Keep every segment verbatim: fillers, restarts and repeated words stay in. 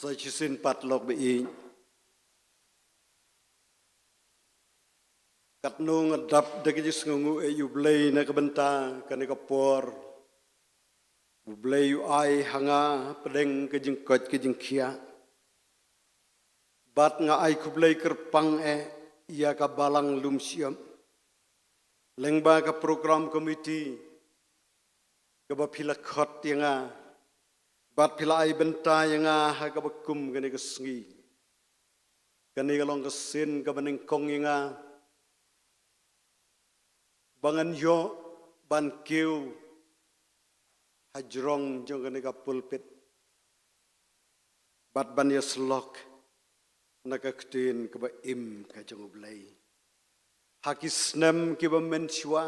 Sa shisien pat lok ba ïeit. Katno nga dap da ka jingsngewnguh ïa U Blei na ka bynta kane ka por. U Blei u ai ha nga hapdeng ka jingkoit ka jingkhiah. Bad nga ai khublei kyrpang eh ïa ka balang lum shyiap. Lyngba ka program committee kaba phi la khot ïa nga. Bad phi la ai bynta ïa nga ha kaba kum kane ka sngi. Kane ka long ka sien kaba nyngkong ïa nga ba ngan ïoh ban kiew ha jrong jong kane ka pulpit. Bad ban ïasyllok na ka ktien kaba im ka jong U Blei. Ha ki snem kiba mynshuwa,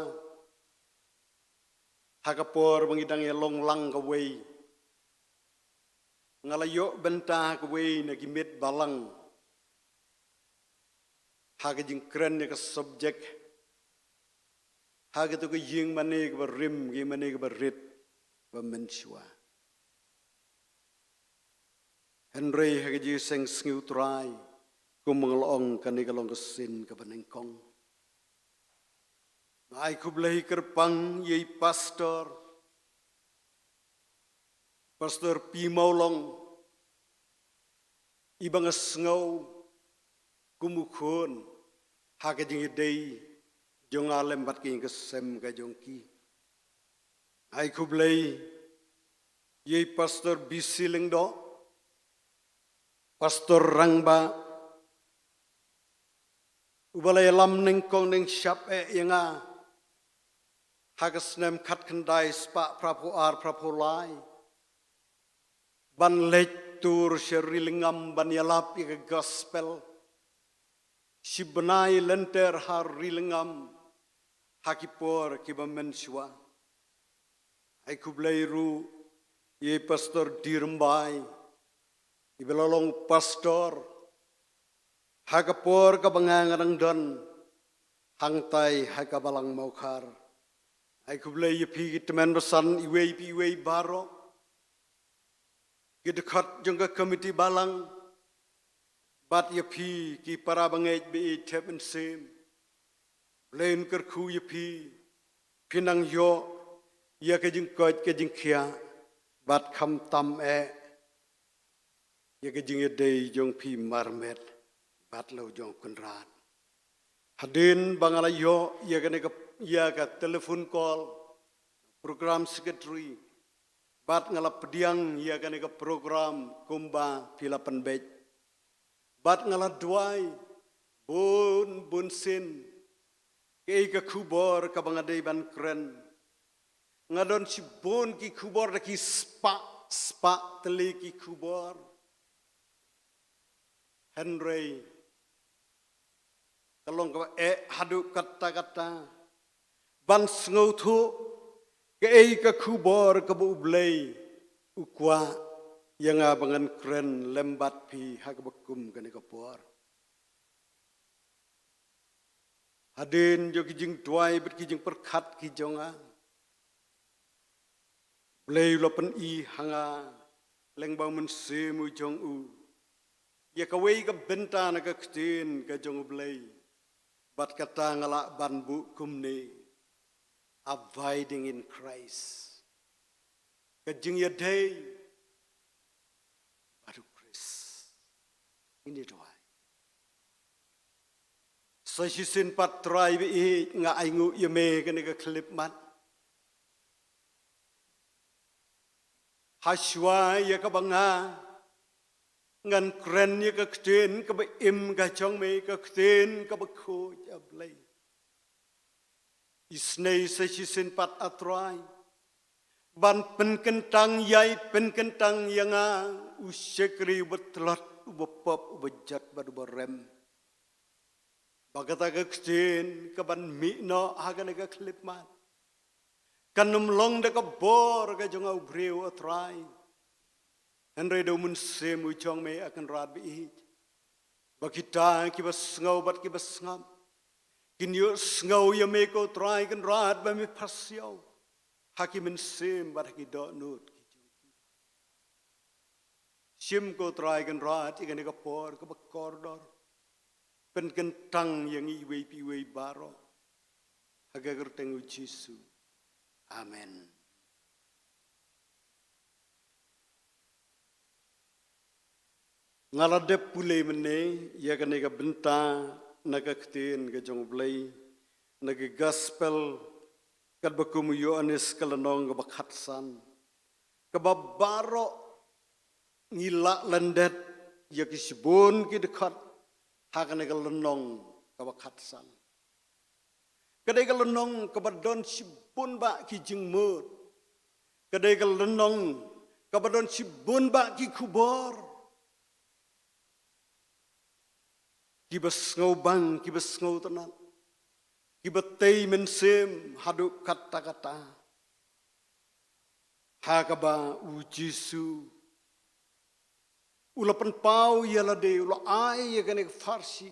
ha ka por ba ngi dang ïalong lang kawei, nga la ïoh bynta ha kawei na ki miet balang ha ka jingkren ïa ka subject, ha kato ka ïing mane kaba rim, ka ïing mane kaba rit, ba mynshuwa. Hynrei ha ka jingïaseng sngi U Trai, kum nga la ong, kane ka long ka sien kaba nyngkong. Nga ai khublei kyrpang ïa i pastor, Pastor P. Mawlong, i ba nga sngew kum u khun ha ka jingïadei jong nga lem bad ki ïing ka sem ka jong ki. Ai khublei ïa i Pastor B C Lyngdoh, Pastor Rangbah, uba la ïalam nyngkong nyngshap eh ïa nga ha ka snem khatkhyndai spah phraphew ar phraphew lai ban leit tur sha Rilangam ban ïalap ïa ka gospel. Shi bnai lynter ha Rilangam ha ki por kiba mynshuwa. Ai khublei ruh ïa i Pastor D. Rymbai, i ba la long pastor ha ka por kaba nga nga dang don hangtai ha ka balang Mawkhar. Ai khublei ïa phi ki tymmen basan iwei pa iwei baroh, ki dkhot jong ka komiti balang, bad ïa phi ki para bangeit ba ïeit thep mynsiem. Blei un kyrkhu ïa phi, phin nang ïoh ïa ka jingkoit ka jingkhiah, bad khamtam eh ïa ka jingïadei jong phi marmet bad la u jong Kynrad. Hadien ba nga la ïoh ïa kane ka, ïa ka telephone call, program secretary, bad nga la pdiang ïa kane ka program kumba phi la pynbeit. Bad nga la duwai bun bun sien, kaei ka khubor kaba nga dei ban kren. Nga don shibun ki khubor, da ki spah spah tylli ki khubor. Hynrei ka long kaba eh haduh katta katta ban sngewthuh kaei ka khubor kaba U Blei u kwah ïa nga ba ngan kren lem bad phi ha kaba kum kane ka por. Hadien jong ki jingduwai bad ki jingpyrkhat ki jong nga, Blei u la pyni ha nga lyngba u Mynsiem u jong u ïa kawei ka bynta na ka ktien ka jong U Blei. Bad kata nga lah ban buh kumne: Abiding in Christ. Ka jingïadei bad U Khrist. Ngin ïa duwai. Sa shisien pat Trai ba ïeit, nga ainguh ïa me kane ka khyllipmat. Hashwa ïa kaba nga ngan kren ïa ka ktien kaba im ka jong me, ka ktien kaba khuid, A Blei. Isynei sa shisien pat, A Trai, ban pynkyntang ïa i, pynkyntang ïa nga, u shakri uba tlot, uba pop, uba jot bad uba rem. Ba kata ka ktien kaban mih noh ha kane ka khyllipmat kan ym long da ka bor ka jong nga u briew, A Trai, hynrei da u Mynsiem u jong me, A Kynrad ba ïeit. Ba kita kiba sngew bad kiba sngap kin ïohsngew ïa me ko Trai Kynrad ba me pasiaw ha ki mynsiem bad ha ki dohnud ki jong ki. Shim ko Trai Kynrad ïa kane ka por kaba kordor. Pynkyntang ïa ngi iwei pa iwei baroh. Ha ka kyrteng u Jisu. Amen. Nga la dep pule mynne ïa kane ka bynta na ka ktien ka jong U Blei, na ka gospel katba kum u Ïoannis ka lynnong kaba khatsan. Kaba baroh ngi lah lyndet ïa ki shibun ki dkhot ha kane ka lynnong kaba khatsan. Ka dei ka lynnong kaba don shibun bah ki jingmut. Ka dei ka lynnong kaba don shibun bah ki khubor. Kiba sngewbang, kiba sngewtynnat. Kiba tei mynsiem haduh katta katta. Ha kaba u Jisu u la pynpaw ïa lade, u la ai ïa kane ka pharshi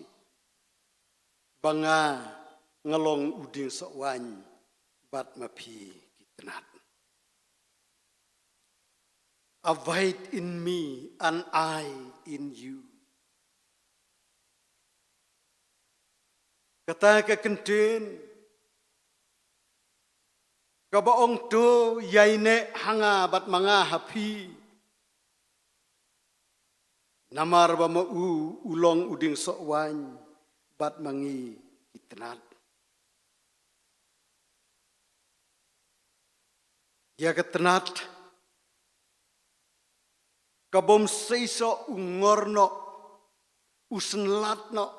ba nga nga long u dieng sohwaiñ bad ma phi ki tnat. Abide in me and I in you. Kata ka kyntien kaba ong to ïaineh ha nga bad ma nga ha phi. Namar ba ma u u long u dieng sohwaiñ bad ma ngi ki tnat. Ïa ka tnat ka bym seisoh u ngor noh, u synlait noh.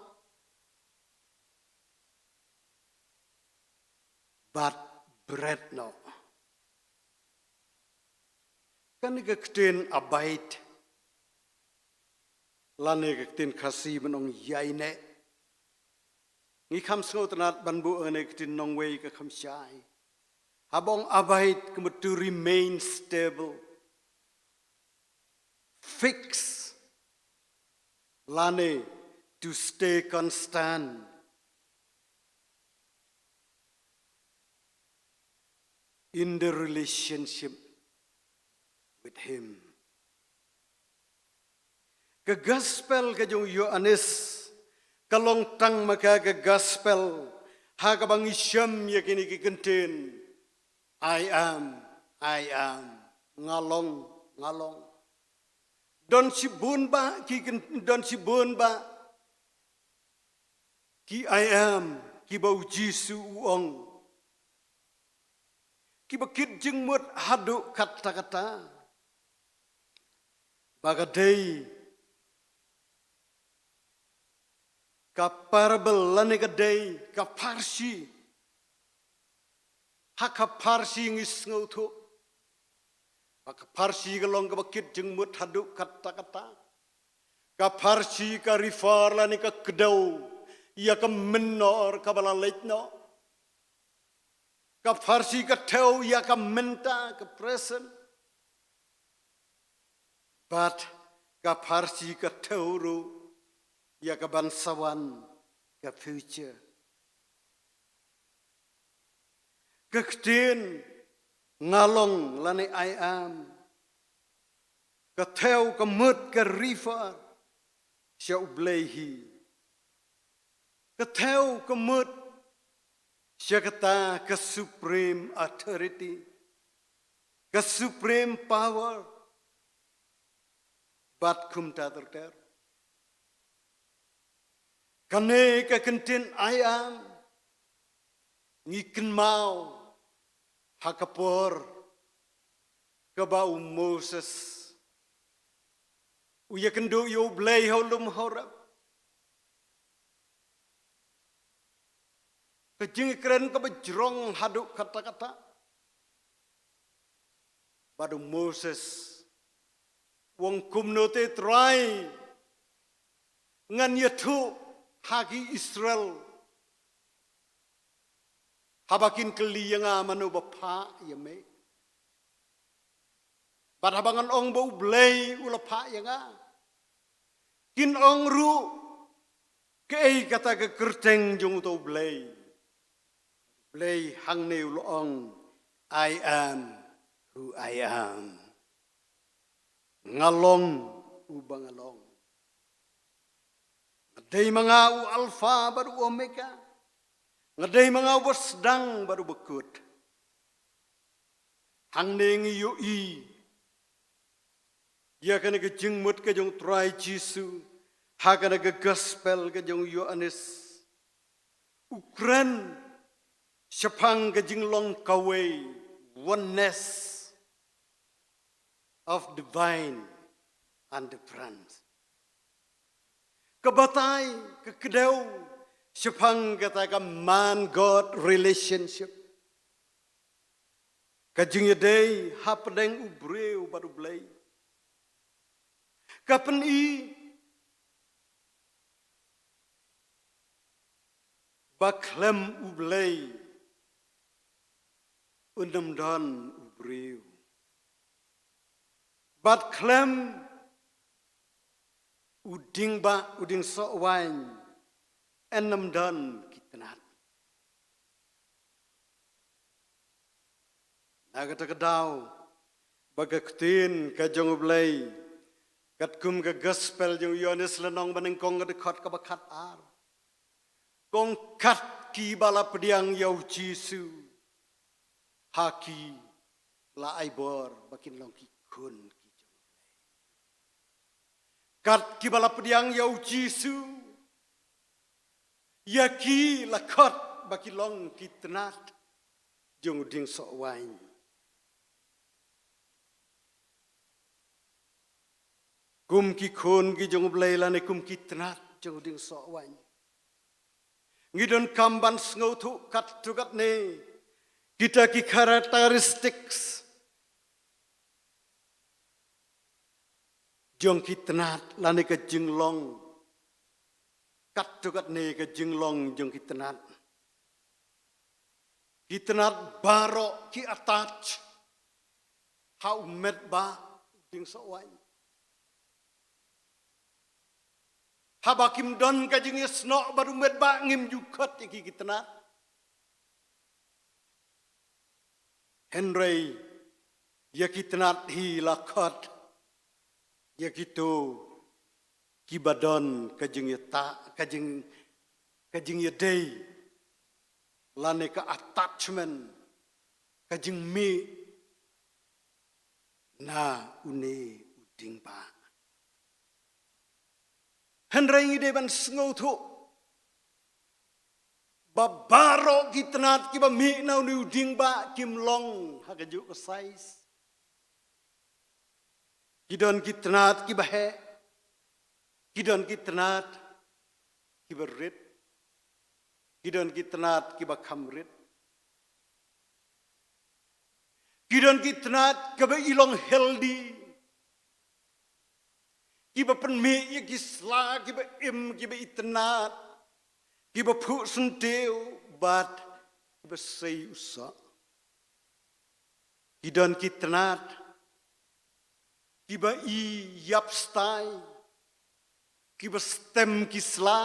Bad bret noh. Kane ka ktien abide lane ka ktien Khasi ban ong ïaineh. Ngi kham sngewtynnat ban buh ïa kane ka ktien nongwei ka kham shai. Haba ong abide ka mut to remain stable. Fix. Lane to stay constant in the relationship with him. Ka gospel ka jong u Ïoannis ka long tang ma ka ka gospel ha kaba ngi shem ïa kine ki kyntien. I am, I am. Nga long, nga long. Don shibun bah ki kyn-, don shibun bah ki I am kiba u Jisu u ong. Kiba kit jingmut haduh katta katta. Ba ka dei ka parable lane ka dei ka pharshi. Ha ka pharshi ngi sngewthuh ba ka pharshi ka long kaba kit jingmut haduh katta katta. Ka pharshi ka refer lane ka kdew ïa ka mynnor kaba la leit noh. Ka pharshi ka thew ïa ka mynta, ka present. Bad ka pharshi ka thew ruh ïa ka ban sa wan, ka future. Ka ktien nga long lane I am ka thew, ka mut, ka refer sha U Blei hi. Ka thew, ka mut sha kata ka supreme authority, ka supreme power. Bad kumta ter ter. Kane ka kyntien I am ngi kynmaw ha ka por kaba u Moses u ïakynduh ïa U Blei ha u lum Horeb. Ka jingkren kaba jrong haduh katta katta. Bad u Moses u ong, kumno te Trai ngan ïathuh ha ki Israel haba kin kylli ïa nga mano ba phah ïa me? Bad haba ngan ong ba U Blei u la phah ïa nga, kin ong ruh kaei kata ka kyrteng jong uta U Blei? U Blei hangne u la ong, I am who I am. Nga long uba nga long. Nga dei ma nga u Alpha bad u Omega. Nga dei ma nga uba sdang bad uba kut. Hangne ngi ïohi ïa kane ka jingmut ka jong u Trai Jisu ha kane ka gospel ka jong u Ïoannis, u kren shaphang ka jinglong kawei, oneness of the vine and the branch. Ka batai, ka kdew shaphang kata ka man God relationship. Ka jingïadei hapdeng u briew bad u Blei. Ka pyni ba khlem u Blei un ym don u briew. Bad khlem u dieng ba, u dieng soh waiñ, yn ym don ki tnat. Na kata ka daw, ba ka ktien ka jong u Blei, katkum ka gospel jong u Ïoannis lynnong ba nyngkong ka dkhot kaba khat ar, kong kat kiba la pdiang ïa u Jisu, ha ki la ai bor ba kin long ki khun ki jong u Blei. Kat kiba la pdiang ïa u Jisu, ïa ki la khot ba ki long ki tnat jong u dieng soh waiñ. Kum ki khun ki jong u Blei lane kum ki tnat jong u dieng soh waiñ, ngi donkam ban sngewthuh katto katne kita ki characteristics jong ki tnat lane ka jinglong, katto katne ka jinglong jong ki tnat. Ki tnat baroh ki attach ha u met ba, u dieng soh waiñ. Haba kim don ka jingïasnoh bad u met ba, ngim ju khot ïa ki ki tnat. Hynrei ïa ki tnat hi la khot ïa kito kiba don ka jingïata, ka jing, ka jingïadei, lane ka attachment, ka jingmih na une u dieng ba. Hynrei ngi dei ban sngewthuh ba baroh ki tnat kiba mih na une u dieng ba kim long ha kajuh ka size. Ki don ki tnat kiba heh, ki don ki tnat kiba rit, ki don ki tnat kiba kham rit. Ki don ki tnat kiba i long healthy, kiba pynmih ïa ki sla, kiba im, kiba itynnad, kiba phuh syntiew bad kiba sei u soh. Ki don ki tnat kiba i ïap stai, kiba stem ki sla,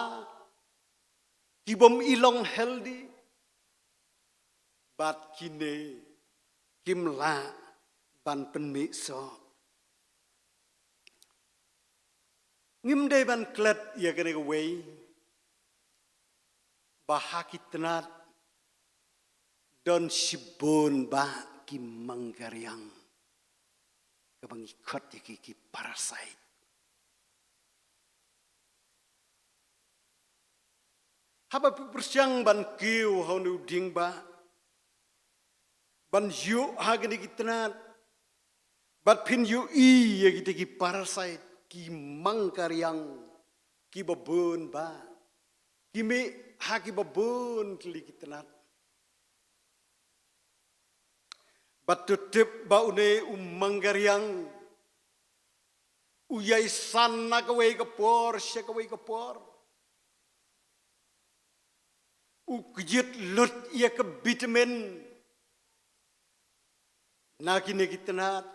kibym i long healthy, bad kine kim lah ban pynmih soh. Ngim dei ban klet ïa kane kawei, ba ha ki tnat don shibun ba ki mangkariang, kaba ngi khot ïa ki ki parasite. Haba phi pyrshang ban kiew ha une u dieng ba, ban ïuh ha kine ki tnat, bad phin ïohi ïa kita ki parasite, ki mangkariang kiba bun ba, ki mih ha kiba bun tylli ki tnat. Bad to tip ba une u mangkariang u ïai san na kawei ka por sha kawei ka por. U kjit lut ïa ka vitamin na kine ki tnat.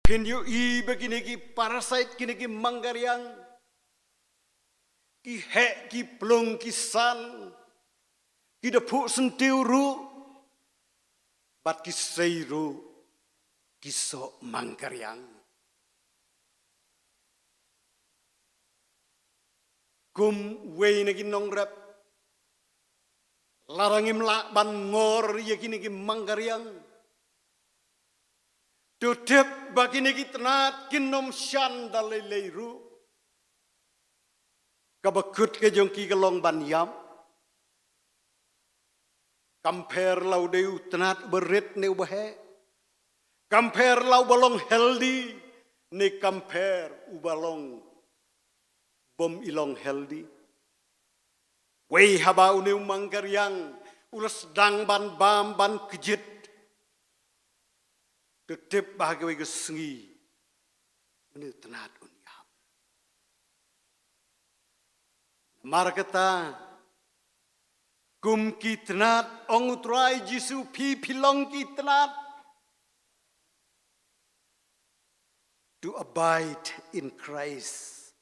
Phin ïohi ba kine ki parasite, kine ki mangkariang, ki heh, ki plung, ki san, ki da phuh syntiew ruh, bad ki sei ruh, ki soh mangkariang. Kum uwei na ki nongrep, lada ngim lah ban ngor ïa kine ki mangkariang, to tip ba kine ki tnat kin ym shan da lei lei ruh. Kaba kut ka jong ki ka long ban ïap. Kam pher la u dei u tnat uba rit ne uba heh. Kam pher la uba long healthy ne kam pher uba long bym i long healthy. Wei haba une u mangkariang u la sdang ban bam ban kjit, to tip ba ha kawei ka sngi une u tnat un ïap. Namar kata, kum ki tnat, ong u Trai Jisu, phi phi long ki tnat. To abide in Christ,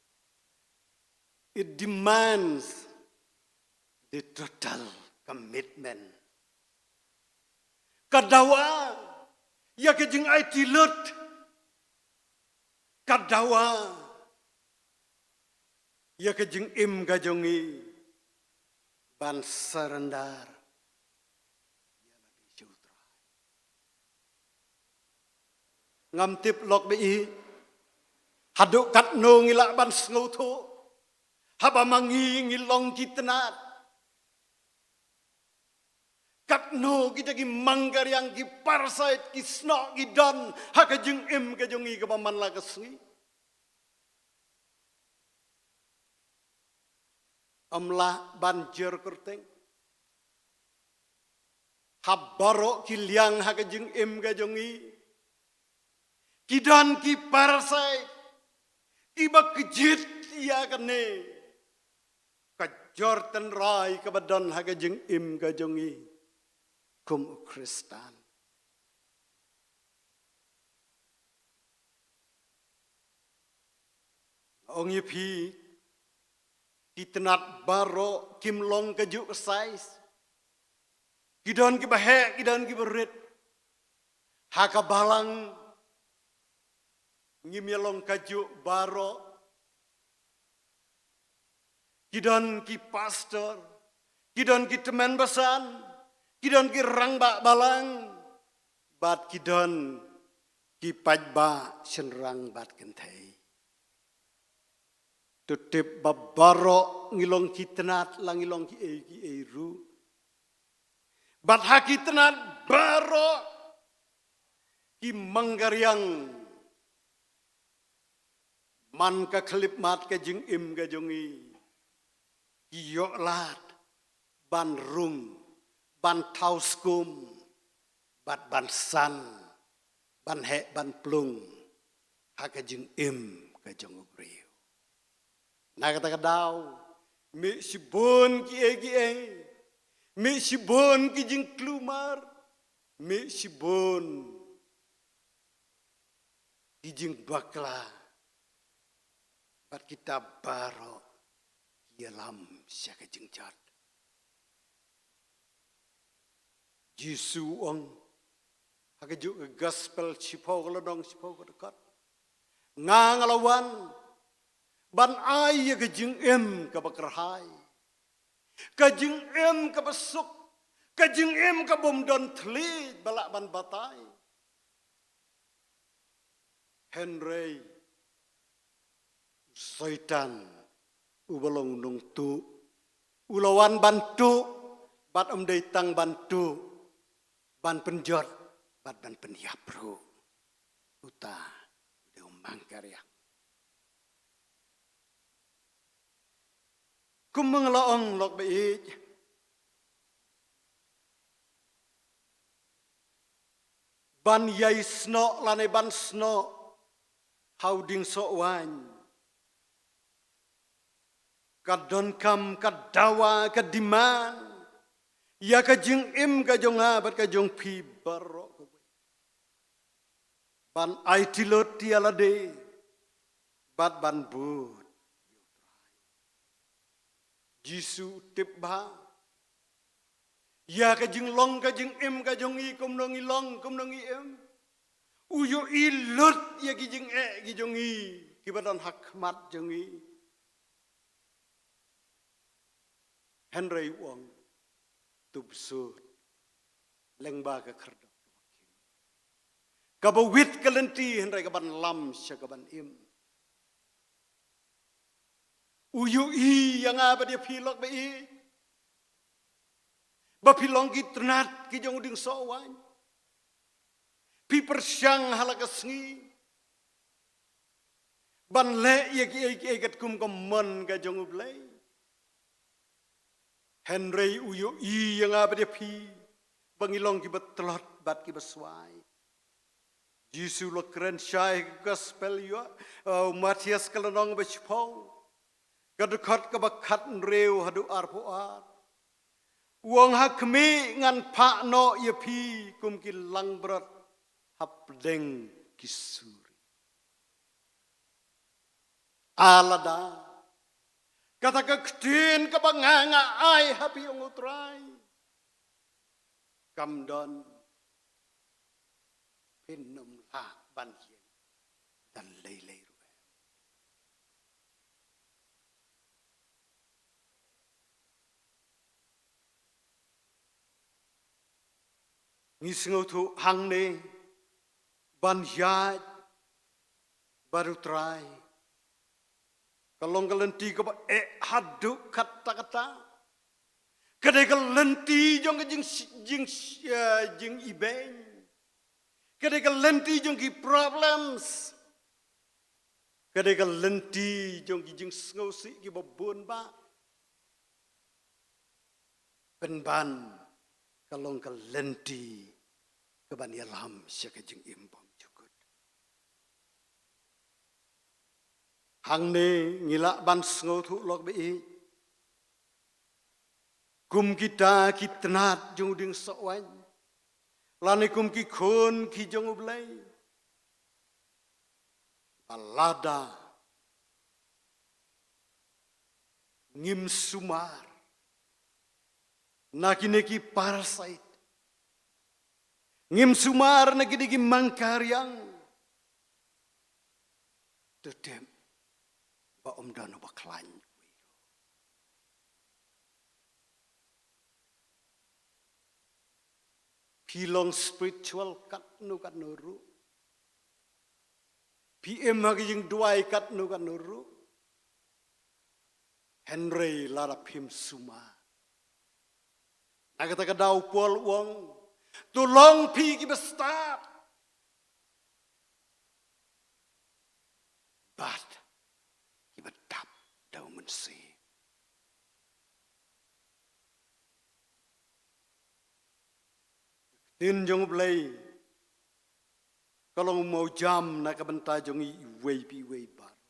it demands the total commitment. Ka dawa ïa ka jingaiti lut. Ka dawa ïa ka jingim ka jong ngi ban surrender ïa lade sha u Trai. Ngam tip lok ba i haduh katno ngi lah ban sngewthuh haba ma ngi ngi long ki tnat. Katno kita ki mangkariang, ki parasite, ki snoh ki don ha ka jingim ka jong ngi kaba man la ka sngi. Ym lah ban jer kyrteng ha baroh ki liang ha ka jingim ka jong ngi. Ki don ki parasite kiba kjit ïa kane ka jor tynrai kaba don ha ka jingim ka jong ngi kum u Khristan. Ong ïa phi, ki tnat baroh kim long kajuh ka size. Ki don kiba heh, ki don kiba rit. Ha ka balang ngim ïa long kajuh baroh. Ki don ki pastor, ki don ki tymmen basan, ki don ki rangbah balang, bad ki don ki paidbah shynrang bad kynthei. To tip ba baroh ngi long ki tnat la ngi long kiei kiei ruh. Bad ha ki tnat baroh ki mangkariang man ka khyllipmat ka jingim ka jong ngi ki ïoh lad ban rung, ban thaw skum, bad ban san, ban heh ban plung ha ka jingim ka jong u briew. Na kata ka daw, mih shibun kiei kiei, mih shibun ki jingkulmar, mih shibun ki jingbakla, bad kita baroh ki ïalam sha ka jingjot. Jisu u ong ha kajuh ka gospel shiphew ka lynnong shiphew ka dkhot, nga nga la wan ban ai ïa ka jingim kaba kyrhai, ka jingim kaba suk, ka jingim kabym don thylliej ba lah ban batai. Hynrei u Soitan uba long nongtuh u la wan ban tuh, bad um dei tang ban tuh, ban pynjot bad ban pynïap ruh. Uta u dei u mangkariang. Kum ma nga la ong lok ba ïeit, ban ïai snoh lane ban snoh ha u dieng soh waiñ, ka donkam, ka dawa, ka demand ïa ka jingim ka jong nga bad ka jong phi baroh kawei. Ban aiti lut ïa lade bad ban bud ïa u Trai. Jisu u tip bha ïa ka jinglong ka jingim ka jong ngi, kumno ngi long, kumno ngi im. U ïohi lut ïa ki jingeh ki jong ngi kiba don ha khmat jong ngi. Hynrei u ong, to bsut lyngba ka khyrdop kaba khim, kaba wit ka lynti, hynrei kaban lam sha kaban im. U ïohi ïa nga bad ïa phi lok ba ïeit, ba phi long ki tnat ki jong u dieng sohwaiñ. Phi pyrshang ha la ka sngi ban leh ïa kiei kiei katkum ka mon ka jong U Blei. Hynrei u ïohi ïa nga bad ïa phi ba ngi long kiba tlot bad kiba swai. Jisu u la kren shai ha ka gospel Yoh-, uh, Mathaios ka lynnong ba shiphew, ka dkhot kaba khathynriew haduh arphew ar. U ong, ha khmih ngan phah noh ïa phi kum ki langbrot hapdeng ki suri. Lada kata ka ktien kaba nga nga ai ha phi, ong U Trai, kam don, phin ym lah ban ïeng da lei lei ruh em. Ngi sngewthuh hangne ban ïaid bad U Trai ka long ka lynti kaba eh haduh katta katta. Ka dei ka lynti jong ka jing, jing, eh, jingibeiñ. Ka dei ka lynti jong ki problems. Ka dei ka lynti jong ki jingsngewsih kiba bun bah. Pynban ka long ka lynti kaban ïalam sha ka jingim bymjukut. Hangne ngi lah ban sngewthuh lok ba ïeit kum kita ki tnat jong u dieng sohwaiñ, lane kum ki khun ki jong U Blei, ba lada ngim sumar na kine ki parasite, ngim sumar na kine ki mangkariang, to tip ba ym don uba khlaiñ uwei ruh. Phi long spiritual katno katno ruh, phi im ha ka jingduwai katno katno ruh, hynrei lada phim sumar, na kata ka daw Paul u ong, to long phi kiba stad bad kiba dap da U Mynsiem. Ka ktien jong U Blei ka long u mawjam na ka bynta jong ngi iwei pa iwei baroh.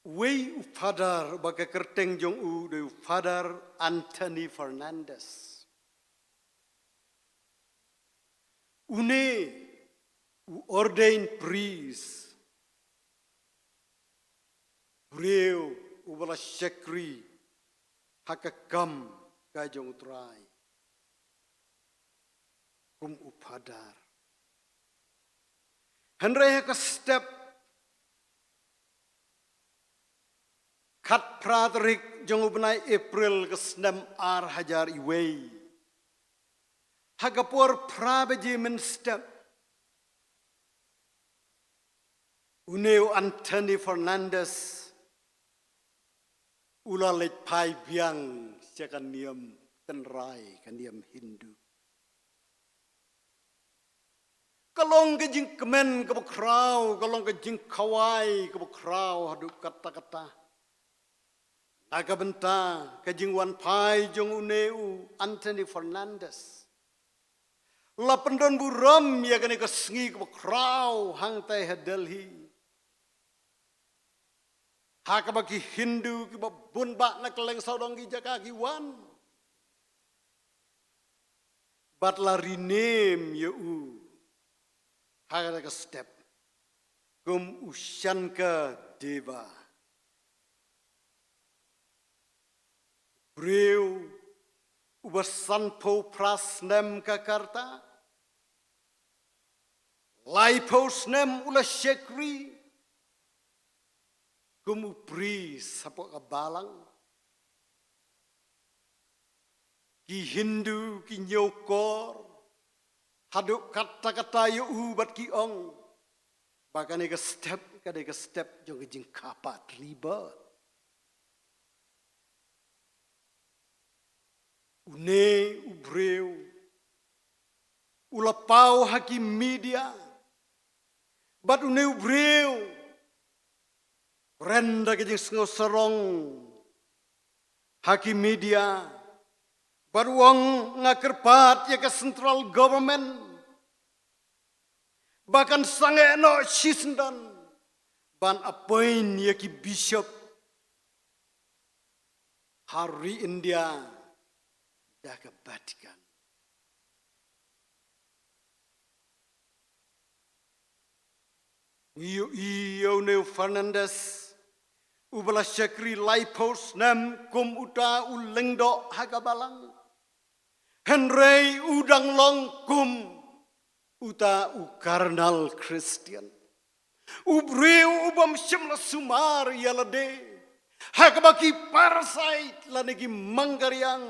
Uwei u Father ba ka kyrteng jong u dei u Father Anthony Fernandez. Une u ordained priest, briew uba la shakri ha ka kam ka jong U Trai kum u Father. Hynrei ha ka step khatphra tarik jong u bnai April ka snem ar hajar iwei, ha ka por phra baje mynstep, une u Anthony Fernandez u la leit phai biang sha ka niam tynrai, ka niam Hindu. Ka long ka jingkmen kaba khraw, ka long ka jingkhawai kaba khraw haduh katta katta na ka bynta ka jingwan phai jong une u Anthony Fernandez. La pyndonburom ïa kane ka sngi kaba khraw hangtai ha Delhi, ha kaba ki Hindu kiba bun bah na kylleng sawdong ki jaka ki wan bad la rename ïa u ha kata ka step kum u Shankar Deva. Briew uba sanphew phra snem ka rta, laiphew snem u la shakri, kum u priest hapoh ka balang. Ki Hindu ki ñiewkor haduh katta katta ïa u bad ki ong ba kane ka step, kane ka step jong ka jingkha pat, rebirth. Une u briew u la paw ha ki media, bad une u briew kren da ka jingsngew sarong ha ki media, bad u ong, nga kyrpad ïa ka central government ba kan sangeh noh shisyndon ban appoint ïa ki bishop ha ri India da ka Vatican. Ngi ïohi ïa une u Fernandez uba la shakri laiphew snem kum uta u lyngdoh ha ka balang. Hynrei u dang long kum uta u cardinal Christian. U briew u bym shym la sumar ïa lade ha kaba ki parasite lane ki mangkariang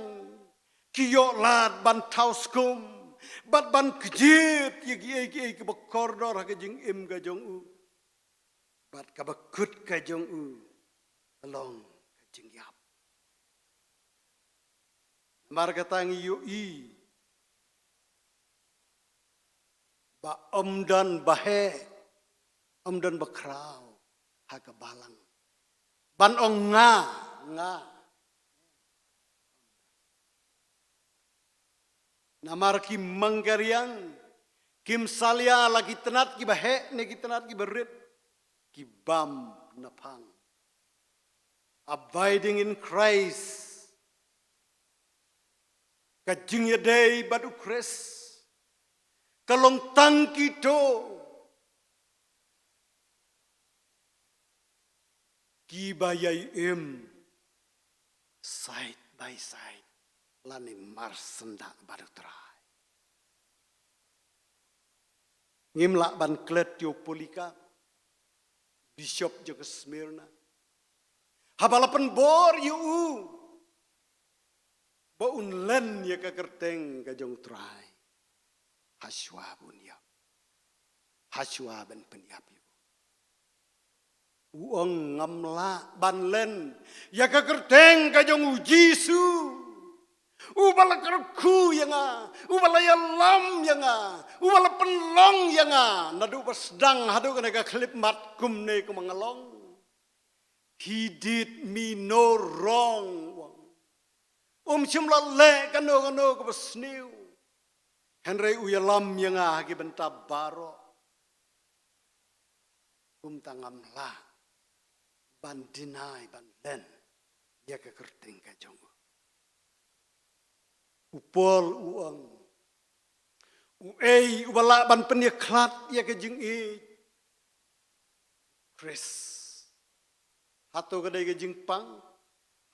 ki ïoh lad ban thaw skum bad ban kjit ïa kiei kiei kiba kordor ha ka jingim ka jong u. Bad kaba kut ka jong u ka long ka jingïap. Namar kata ngi ïohi ba ym don ba heh, ym don ba khraw ha ka balang ban ong nga, nga. Namar ki mangkariang kim salia la ki tnat kiba heh ne ki tnat kiba rit, ki bam naphang. Abiding in Christ, ka jingïadei bad u Khrist, ka long tang kito kiba ïai im side by side lane marsyndah bad u Trai. Ngim lah ban klet ïa u Polycarp, bishop jong ka Smyrna, haba la pynbor ïa u ba un len ïa ka kyrteng ka jong u Trai. Hashwa ban ïap, hashwa ban pynïap ïa u, u ong ngam lah ban len ïa ka kyrteng ka jong u Jisu, uba la kyrkhu ïa nga, uba la ïalam ïa nga, uba la pynlong ïa nga naduh ba sdang haduh kane ka khyllipmat kumne kumba nga long. He did me no wrong, u ong. Um shym la leh kano kano kaba sniew. Hynrei u ïalam ïa nga ha ki bynta baroh. Kumta ngam lah ban deny, ban len ïa ka kyrteng ka jong u. U Paul u ong, uei uba lah ban pynïakhlad ïa ka jingïeit u Khrist? Hato ka dei ka jingpang?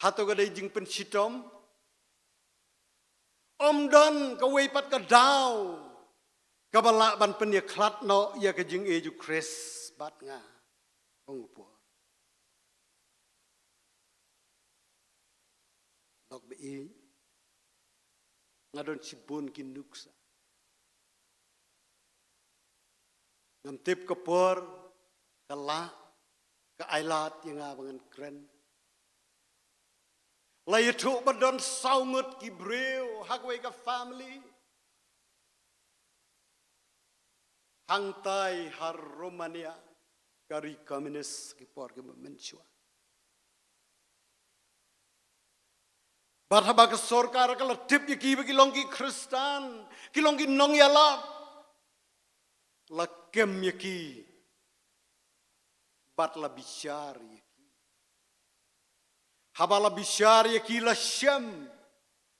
Hato ka dei jingpynshitom? Ym don kawei pat ka daw kaba lah ban pynïakhlad noh ïa ka jingïeit u Khrist bad nga, ong u Paul. Lok ba i, nga don shibun ki nuksa. Ngam tip ka por, ka lah, ka ailad ïa nga ba ngan kren. La ïathuh ba don saw ngut ki briew ha kawei ka family. Hangtai ha Romania, ka ri komunis ki por ki mynshwa. Bad haba ka sorkar ka la tip ïa ki ba ki long ki Khristan, ki long ki nongïalap, la kem ïa ki bad la bishar ïa ki. Haba la bishar ïa ki la shem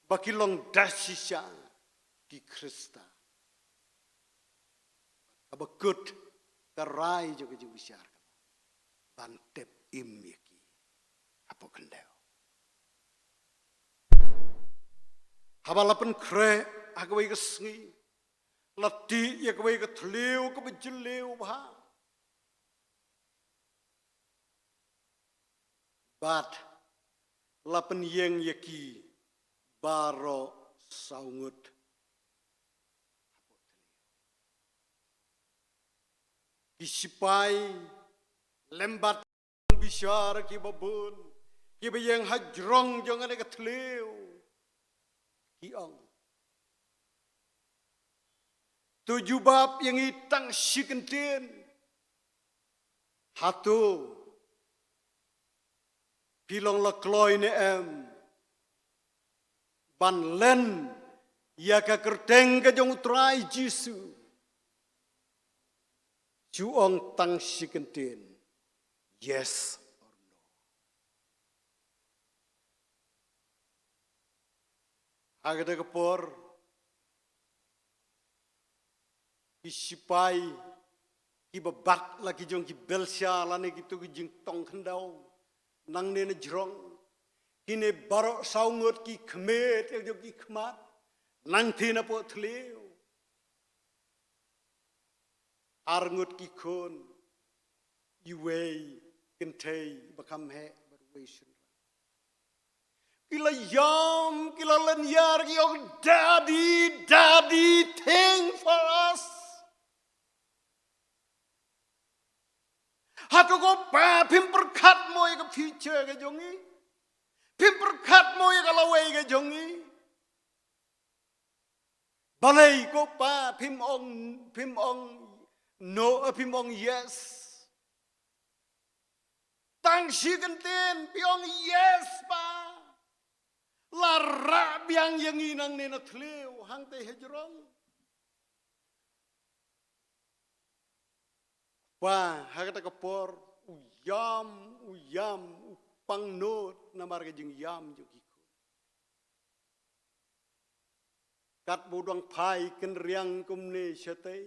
ba ki long da shisha ki Khristan. Kaba kut ka rai jong ka jingbishar ka long ban tep im ïa ki hapoh khyndew. Haba la pynkhreh ha kawei ka sngi, la tih ïa kawei ka thliew kaba jylliew bha. Bad la pynïeng ïa ki baroh saw ngut. Ki sipai lem bad bishar kiba bun, kiba ïeng ha jrong jong kane ka thliew, ki ong, to jubab ïa ngi tang shi kyntien. Hato phi long la kloi ne em ban len ïa ka kyrteng ka jong U Trai Jisu? Ju ong tang shi kyntien, yes or no. Ha kata ka por, ki sipai kiba bat la ki jong ki belsha lane kito ki jingtong khyndew nangne na jrong, kine baroh saw ngut ki khmih ïa jong ki khmat nangtei na poh thliew. Ar ngut ki khun, iwei kynthei ba kham heh bad uwei shynrang. Ki la ïam, ki la lynñiar, ki ong, "Daddy, Daddy, think for us." Hato ko Pa phim pyrkhat mo ïa ka future ka jong ngi? Phim pyrkhat mo ïa ka lawei ka jong ngi? Balei ko Pa phim ong, phim ong no, eh, phim ong yes? Tang shi kyntien phi ong yes, Pa. La rah biang ïa ngi nangne na thliew hangtei ha jrong. Pa, ha kata ka por, u ïam, u ïam, u pang nud namar ka jingïam jong ki khun. Katba u dang phai kynriang kumne shatei,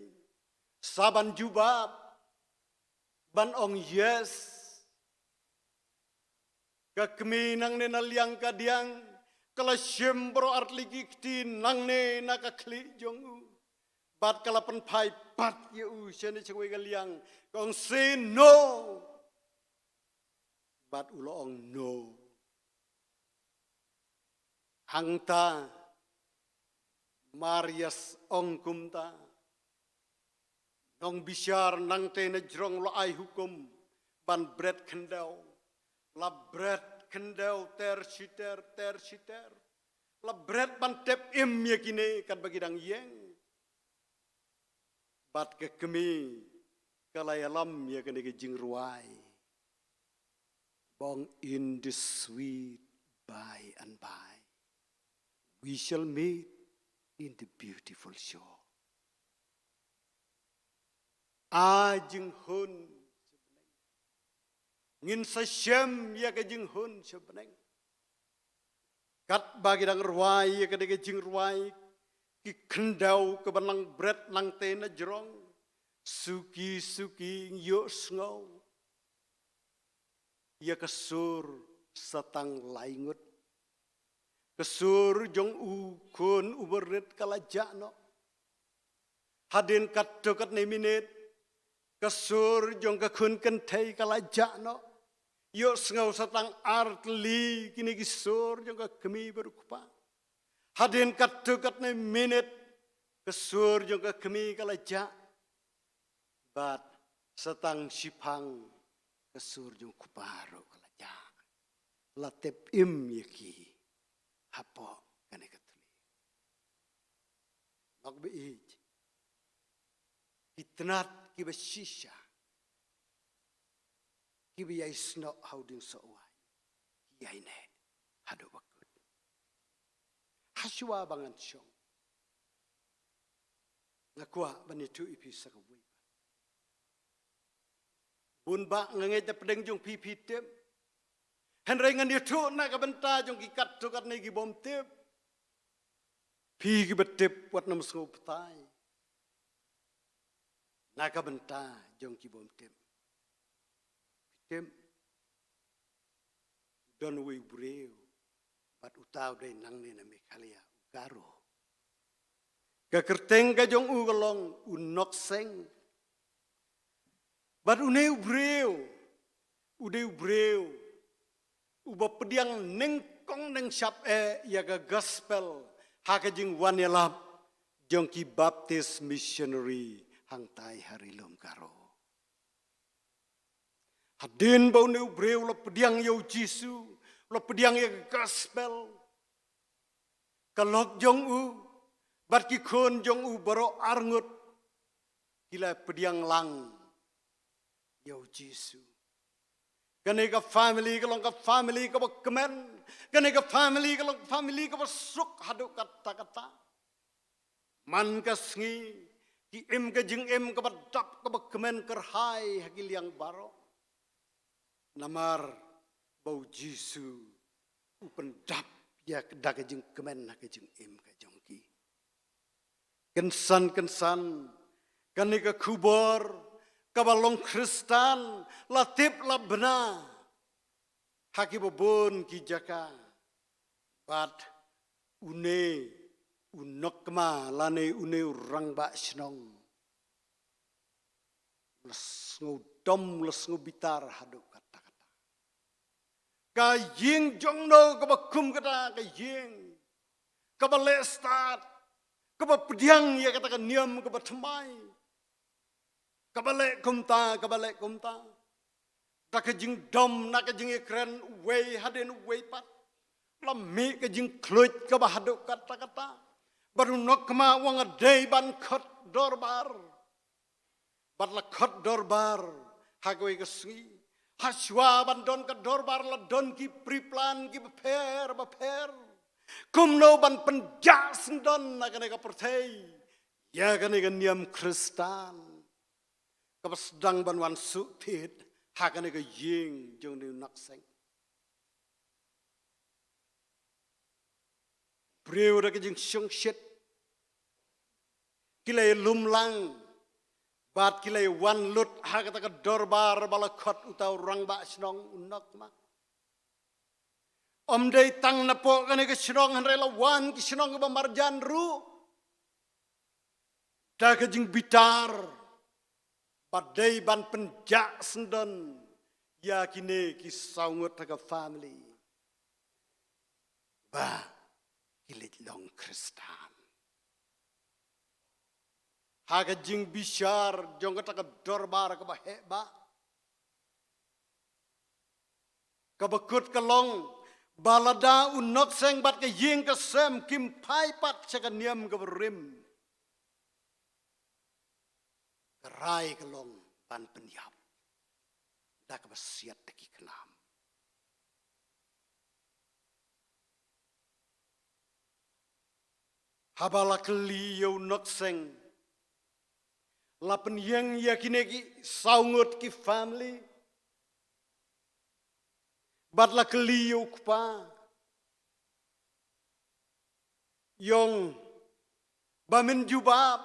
sa ban jubab, ban ong yes. Ka kmie nangne na liang kadiang, ka la shim baroh artylli ki kti nangne na ka khlieh jong u. Bad ka la pynphai pat ïa u shane shawei ka liang, ka ong say no. Bad u la ong no. Hangta, Marius ong kumta, nongbishar nangtei na jrong la ai hukum ban bret khyndew. La bret khyndew ter shi ter, ter shi ter. La bret ban tep im ïa kine katba ki dang ïeng. Bad ka kmie ka la ïalam ïa kane ka jingrwai. Bong in the sweet by and by, we shall meet in the beautiful shore. A jinghun sha bneng. Ngin sa shem ïa ka jinghun sha bneng. Katba ki dang rwai ïa kane ka jingrwai, ki khyndew kaba nang bret nangtei na jrong, suki suki ngi ïohsngew ïa ka sur sa tang lai ngut. Ka sur jong u khun uba rit ka la jah noh. Hadien katto katne minit, ka sur jong ka khun kynthei ka la jah noh. Ïohsngew sa tang artylli kine ki sur jong ka kmie bad u kpa. Hadien katto katne minit, ka sur jong ka kmie ka la jah. Bad sa tang shiphang, ka sur jong u kpa ruh ka la jah. La tep im ïa ki hapoh kane ka thliew. Nokbeit, ki tnat kiba shisha, kiba ïai snoh ha u dieng soh waiñ, ki ïai neh haduh ba kut. Hashwa ba ngan shong, nga kwah ban ïathuh ïa phi sa kawei pat. Bun bah nga ngeit na pdeng jong phi phi tip. Hynrei ngan ïathuh na ka bynta jong ki katto katne ki bym tip. Phi kiba tip wat nym sngew batai. Na ka bynta jong ki bym tip. Phi tip, don uwei u briew, bad uta u dei nangne na Meghalaya, u Garo. Ka kyrteng ka jong u ka long u Nokseng. Bad une u briew, u dei u briew uba pdiang nyngkong nyngshap eh ïa ka gospel ha ka jingwan ïalap jong ki Baptist missionary hangtai ha ri lum Garo. Hadien ba une u briew u la pdiang ïa u Jisu, u la pdiang ïa ka gospel, ka lok jong u bad ki khun jong u baroh arngut ki la pdiang lang ïa u Jisu. Kane ka family ka long ka family kaba kmen. Kane ka family ka long ka family kaba suk haduh katta katta. Man ka sngi ki im ka jingim kaba dap kaba kmen kyrhai ha ki liang baroh. Namar ba u Jisu u pyndap ïa ka da ka jingkmen ha ka jingim ka jong ki. Kynsan kynsan kane ka khubor kaba long Khristan la tip la bna ha kiba bun ki jaka. Bad une u nongkma lane une u rangbah shnong u la sngewdom, u la sngewbitar haduh katta katta. Ka ïing jong no kaba kum kata ka ïing kaba leh stad, kaba pdiang ïa kata ka niam kaba thymmai, kaba leh kumta, kaba leh kumta. Da ka jingdom, na ka jingïakren uwei hadien uwei pat, la mih ka jingkhluit kaba haduh katta katta. Bad u nongkma u ong nga dei ban khot dorbar. Bad la khot dorbar ha kawei ka sngi. Hashwa ban don ka dorbar la don ki pre-plan kiba pher ba pher. Kumno ban pynjah syndon na kane ka pyrthei ïa kane ka niam Khristan kaba sdang ban wan suk thied ha kane ka ïing jong une u Nokseng. Briew da ka jingshongshit ki la ïalum lang bad ki la ïawan lut ha kata ka dorbar ba la khot uta u rangbah shnong u nongkma. Ym dei tang napoh kane ka shnong hynrei la wan ki shnong kiba marjan ruh da ka jingbitar ba dei ban pynjah syndon ïa kine ki saw ngut ha ka family ba ki leit long Khristan. Ha ka jingbishar jong kata ka dorbar kaba heh ba, kaba kut ka long ba lada u Nokseng bad ka ïing ka sem kim phai pat sha ka niam kaba rim, ka rai ka long ban pynïap da kaba siat da ki khnam. Haba la kylli ïa u Nokseng, la pynïeng ïa kine ki saw ngut ki family. Bad la kylli ïa u kpa, ïong, ba men jubab,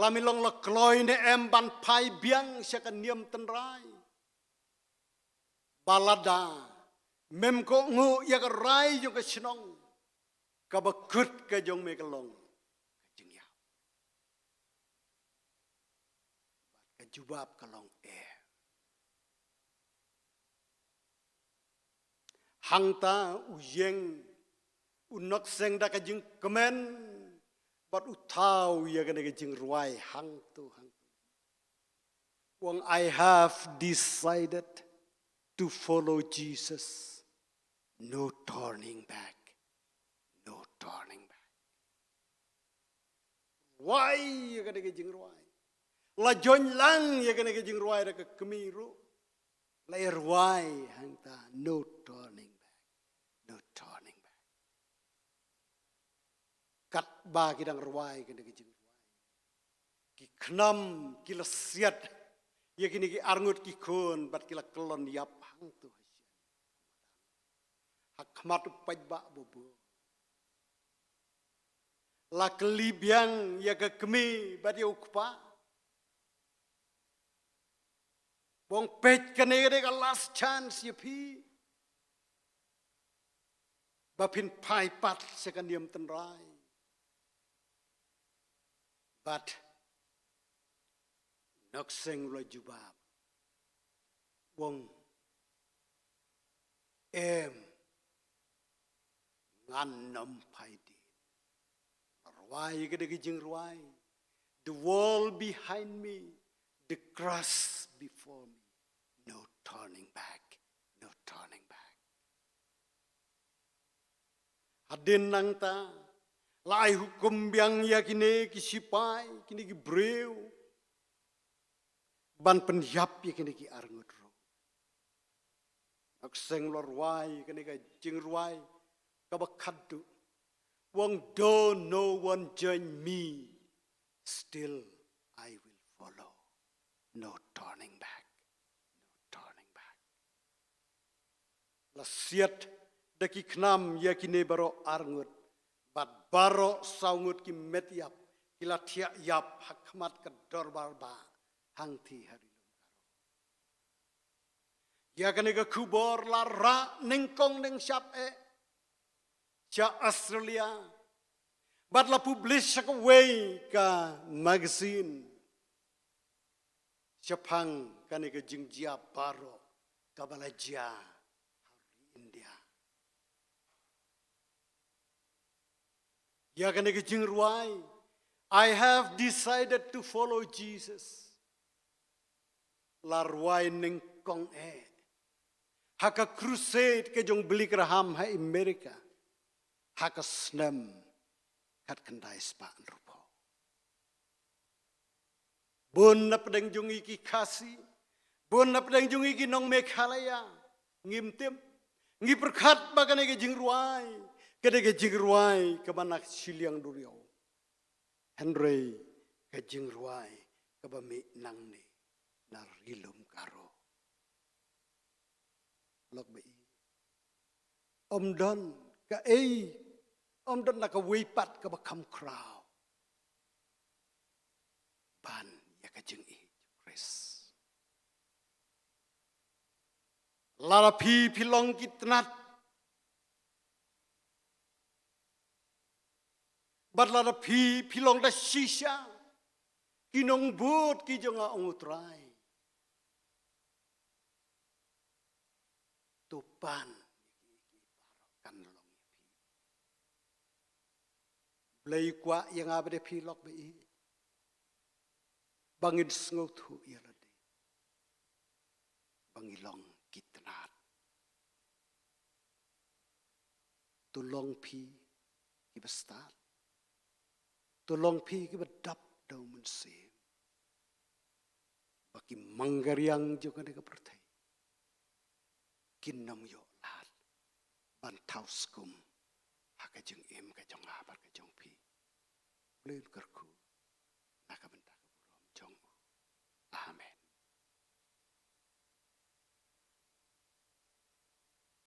la me long la kloi ne em ban phai biang sha ka niam tynrai? Ba lada mem kohnguh ïa ka rai jong ka shnong, kaba kut ka jong me ka long ka jingïap. Bad ka jubab ka long eh. Hangta u ïeng u Nokseng da ka jingkmen bad u thaw ïa kane ka jingrwai hangto hangto. U ong, I have decided to follow Jesus. No turning back. No turning back. Rwai ïa kane ka jingrwai. La join lang ïa kane ka jingrwai da ka kmie ruh. La ïa rwai hangta, no turning back. No turning back. Katba ki dang rwai kane ka jingrwai, ki khnam ki la siat ïa kine ki arngut ki khun bad ki la kyllon ïap hangto ha shen, ha khmat u paidbah baroh. La kylli biang ïa ka kmie bad ïa u kpa. Ba ong peit, kane ka dei ka last chance ïa phi ba phin phai pat sha ka niam tynrai. Bad Nokseng u la jubab, u ong, Em, ngan nym phai dien. Rwai ka dei ka jingrwai. The world behind me, the cross before me. No turning back, no turning back. Hadien nangta, la ai hukum biang ïa kine ki sipai, kine ki briew, ban pynïap ïa kine ki arngut ruh. Ngi seng la rwai kane ka jingrwai kaba khadduh. Wang do no one join me, still I will follow. No turning back. No turning back. La siat da ki khnam ïa kine baroh arngut, bad baroh saw ngut ki met ïap, ki la thiah ïap ha khmat ka dorbar bah hangthie ha ri lum Garo. Ïa kane ka khubor la rah nyngkong nyngshap eh sha Australia. Bad la publish sha kawei ka magazine shaphang kane ka jingjia baroh kaba la jia ha ri India. Ïa kane ka jingrwai, I have decided to follow Jesus. La rwai nyngkong eh ha ka crusade ka jong Billy Graham ha America ha ka snem khatkhyndai spah hynriewphew. Bun na pdeng jong ngi ki Khasi, bun na pdeng jong ngi ki nong Meghalaya, ngim tip, ngi pyrkhat ba kane ka jingrwai ka dei ka jingrwai kaba na shiliang duriaw. Hynrei ka jingrwai kaba mih nangne na ri lum Garo. Lok ba ïeit, ym don kaei, ym don na kawei pat kaba kham khraw ban ïa ka jingïeit Khrist. Lada phi phi long ki tnat, bad lada phi phi long da shisha ki nongbud ki jong nga, ong U Trai, to pan ïa ki, ïa ki baroh kan long ïa phi. Blei kwah ïa nga bad ïa phi lok ba ïeit, ba ngin sngewthuh ïa lade ba ngi long ki tnat. To long phi kiba stad, to long phi kiba dap da U Mynsiem, ba ki mangkariang jong kane ka pyrthei kin nym ïoh lad ban thaw skum ha ka jingim ka jong nga bad ka jong phi. Blei un kyrkhu